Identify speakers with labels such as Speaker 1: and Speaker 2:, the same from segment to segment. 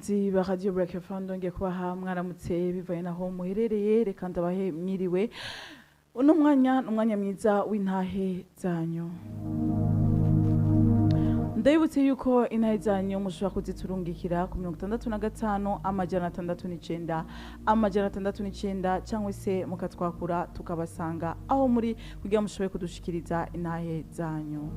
Speaker 1: Bakunzi ba Radio Black FM, ndongeye kubaha mwaramutse bivanye naho muherereye. Reka ndabahe mwiriwe. Uno mwanya ni umwanya mwiza w'intahe zanyu. Ndabibutse yuko intahe zanyu mushobora kuziturungikira ku 65 609 609, cyangwa se mukatwakura tukabasanga aho muri kugira mushobore kudushikiriza intahe zanyu.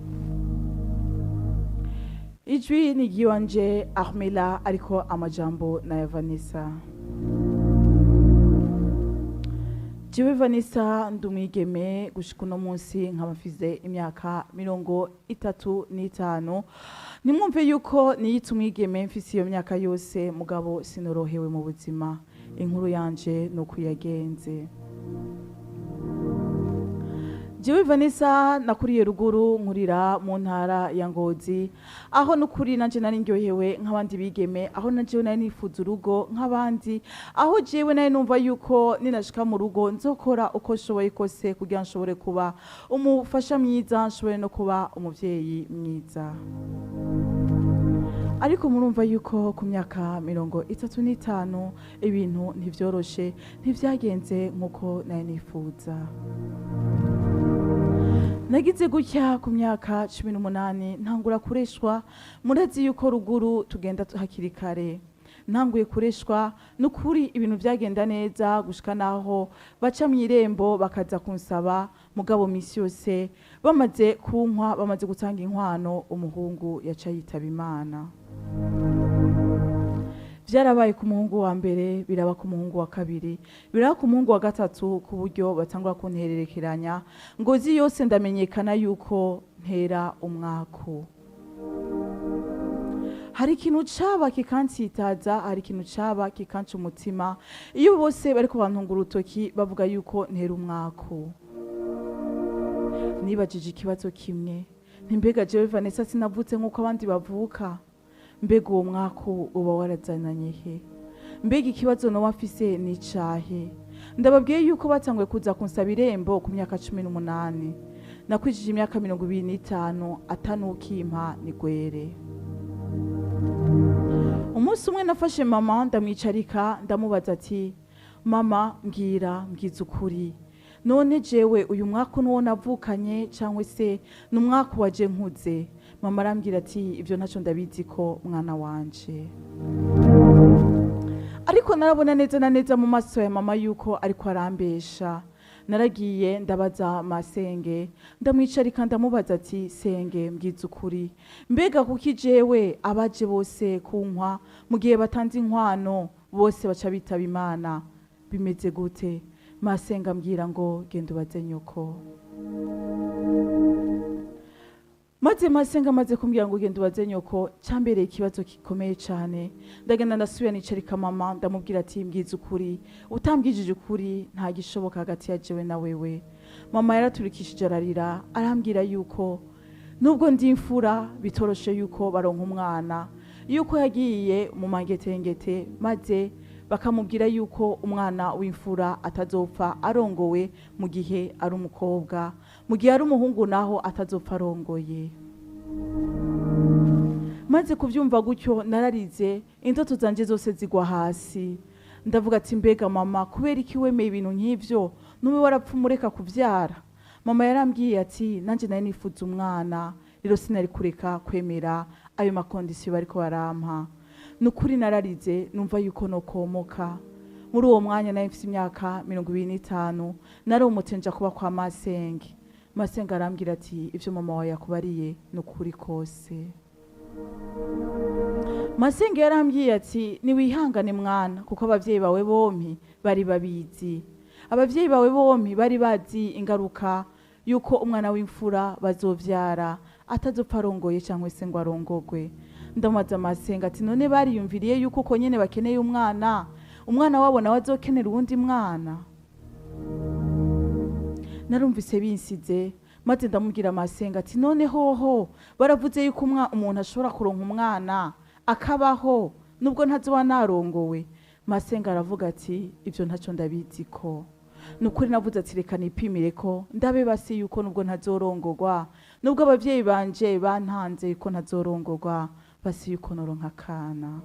Speaker 1: Ijwi ni iry'iwanje Armela, ariko amajambo na ya Vanessa. Jewe Vanessa ndi umwigeme. Gushika uno munsi nkaba mfise imyaka 35. Nimwumve yuko niyita umwigeme mfise iyo myaka yose, mugabo sinorohewe mu buzima. Inkuru yanje ni uko yagenze. Jewe Vanessa nakuriye ruguru, nkurira mu ntara ya Ngozi, aho nukuri nanje nari ndyohewe nk'abandi bigeme, aho na jewe nari nifuza urugo nk'abandi, aho jewe nari numva yuko ninashika mu rugo nzokora uko nshoboye kose kugira nshobore kuba umufasha mwiza, nshobore no kuba umuvyeyi mwiza. Ariko murumva yuko ku myaka 35 ibintu ntivyoroshe, ntivyagenze nk'uko nari nifuza. Nagize gutya ku myaka 18 ntangura kureshwa. Murazi yuko ruguru tugenda hakiri kare. Ntanguye kureshwa, nukuri ibintu vyagenda neza gushika naho baca mw'irembo bakaza kunsaba. Mugabo misi yose bamaze kunkwa, bamaze gutanga inkwano, umuhungu yaca yitaba Imana. Vyarabaye ku muhungu wa mbere, biraba ku muhungu wa kabiri, biraba ku muhungu wa gatatu, ku buryo batangura kuntererekeranya Ngozi yose ndamenyekana yuko ntera umwaku. Hari ikintu caba kikansitaza, hari ikintu caba kikanca umutima iyo bose bariko bantunga urutoki bavuga yuko ntera umwaku. Nibajije ikibazo kimwe: ntimbega jewe Vanessa sinavutse nk'uko abandi bavuka? Mbega uwo mwaku uba warazananye he? Mbega ikibazo noba mfise ni icahe? Ndababwiye yuko batanguye kuza kunsaba irembo ku myaka 18. Nakwijije imyaka 25 atanukimpa ni gwere. Umunsi umwe nafashe mama ndamwicarika, ndamubaza ati: "Mama, mbwira, mbwiza ukuri, none jewe uyu mwaka nuwo navukanye cyangwa se ni umwaka waje nkuze?" Mama arambwira ati: "Ibyo ntacyo ndabizi ko mwana wanje." Ariko narabona neza na neza mu maso ya mama yuko ariko arambesha. Naragiye ndabaza masenge, ndamwicarika, ndamubaza ati: "Senge, mbwiza ukuri, mbega kuki jewe abaje bose kunkwa, mu gihe batanze inkwano bose baca bitaba Imana? Bimeze gute?" Masenge ambwira ngo: "Genda ubaze nyoko." Maze masenga amaze kumbwira ngo genda ubaze nyoko, cyambereye ikibazo gikomeye cyane. Ndagenda ndasubira nicarika mama, ndamubwira ati: "Mbwiza ukuri, utambwijije ukuri nta gishoboka hagati ya jewe na wewe." Mama yaraturikishije ararira, arambwira yuko nubwo ndi imfura bitoroshe yuko baronka umwana, yuko yagiye mu mangetengete maze bakamubwira yuko umwana w'imfura atazopfa arongowe mu gihe ari umukobwa, mu gihe ari umuhungu naho atazopfa arongoye. Maze kubyumva gutyo nararize, indoto zanje zose zigwa hasi. Ndavuga ati: "Mbega mama, kubera iki wemeye ibintu nk'ivyo? Nube warapfa umureka kuvyara." Mama yarambwiye ati: "Nanjye nari nifuza umwana, rero sinari kureka kwemera ayo ma conditions bariko barampa." Nukuri nararize, numva yuko nokomoka. Muri uwo mwanya nari mfise imyaka 25. Naromotse nja kuba kwa masenge. Masenge arambwira ati: "Ivyo mama wawe yakubariye ni ukuri kose." Masenge yarambwiye ati: "Niwihangane mwana, kuko abavyeyi bawe bompi bari babizi. Abavyeyi bawe bompi bari bazi ingaruka yuko umwana w'imfura bazovyara atazopfa arongoye cyangwa se ngo arongogwe." Ndamubaza masenga ati: "None bariyumviriye yuko uko nyene bakeneye umwana, umwana wabo nawe azokenera uwundi mwana?" Narumvise binsize, maze ndamubwira masenga ati: "None hoho baravuze yuko umuntu ashobora kuronka umwana akabaho nubwo ntazoba narongowe?" Masenga aravuga ati: "Ibyo ntacyo ndabizi ko." Nukuri navuze ati: "Reka nipimire ko ndabe basi yuko nubwo ntazorongorwa, nubwo abavyeyi banje bantanze yuko ntazorongorwa." Basi yuko noronka akana.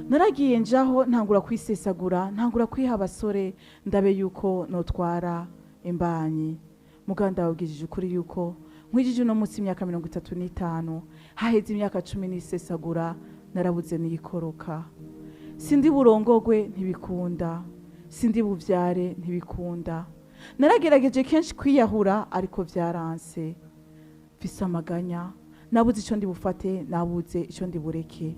Speaker 1: Naragiye njaho, ntangura kwisesagura, ntangura kwiha abasore, ndabe yuko notwara imbanyi. Muganda, wabwijije ukuri yuko nkwijije uno munsi imyaka 35, haheze imyaka 10 nisesagura, narabuze niyikoroka. Sindi burongogwe, ntibikunda. Sindi buvyare, ntibikunda. Naragerageje kenshi kwiyahura, ariko vyaranse. Mfise amaganya, nabuze ico ndi bufate, nabuze ico ndi bureke.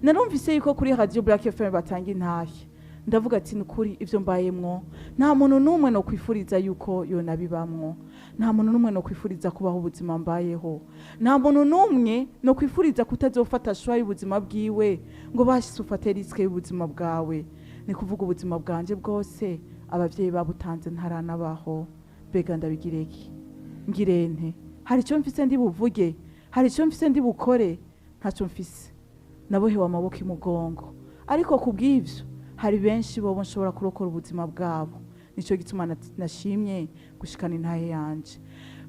Speaker 1: Narumvise yuko kuri Radio Black FM batanga intahe. Ndavuga ati: "Nukuri ivyo mbayemwo, nta muntu n'umwe no kwifuriza yuko yonabibamwo. Nta muntu n'umwe no kwifuriza kubaho ubuzima mbayeho. Nta muntu n'umwe no kwifuriza kutazofata choix y'ubuzima bwiwe, ngo bashise ufate risque y'ubuzima bwawe." Ni kuvuga ubuzima bwanje bwose abavyeyi babutanze ntaranabaho. Mbega ndabigireki? Ngirente? Hari icyo mfise ndi buvuge? Hari icyo mfise ndi bukore? Ntacyo mfise, nabohewe amaboko imugongo. Ariko ku bw'ivyo hari benshi bobo nshobora kurokora ubuzima bwabo. Nicyo gituma nashimye gushikana intahe yanje.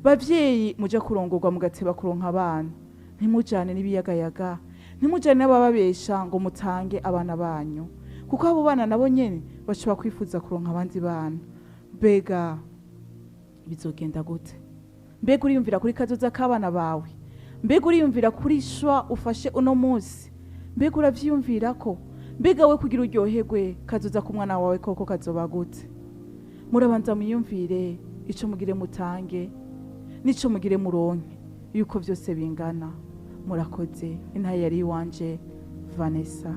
Speaker 1: Bavyeyi muje kurongorwa mugateba kuronka abana, ntimujane n'ibiyagayaga, ntimujane n'abababesha ngo mutange abana banyu, kuko abo bana nabo nyene bashobora kwifuza kuronka abandi bana. Mbega bizogenda gute? Mbega uriyumvira kuri kazoza k'abana bawe? Mbega uriyumvira kuri choix ufashe uno munsi? Mbega uravyiyumvira ko? Mbega we kugira uryoherwe, kazoza ku mwana wawe koko kazoba gute? Murabanza mwiyumvire ico mugire mutange n'ico mugire muronke, yuko vyose bingana. Murakoze. Intahe yari iwanje Vanessa.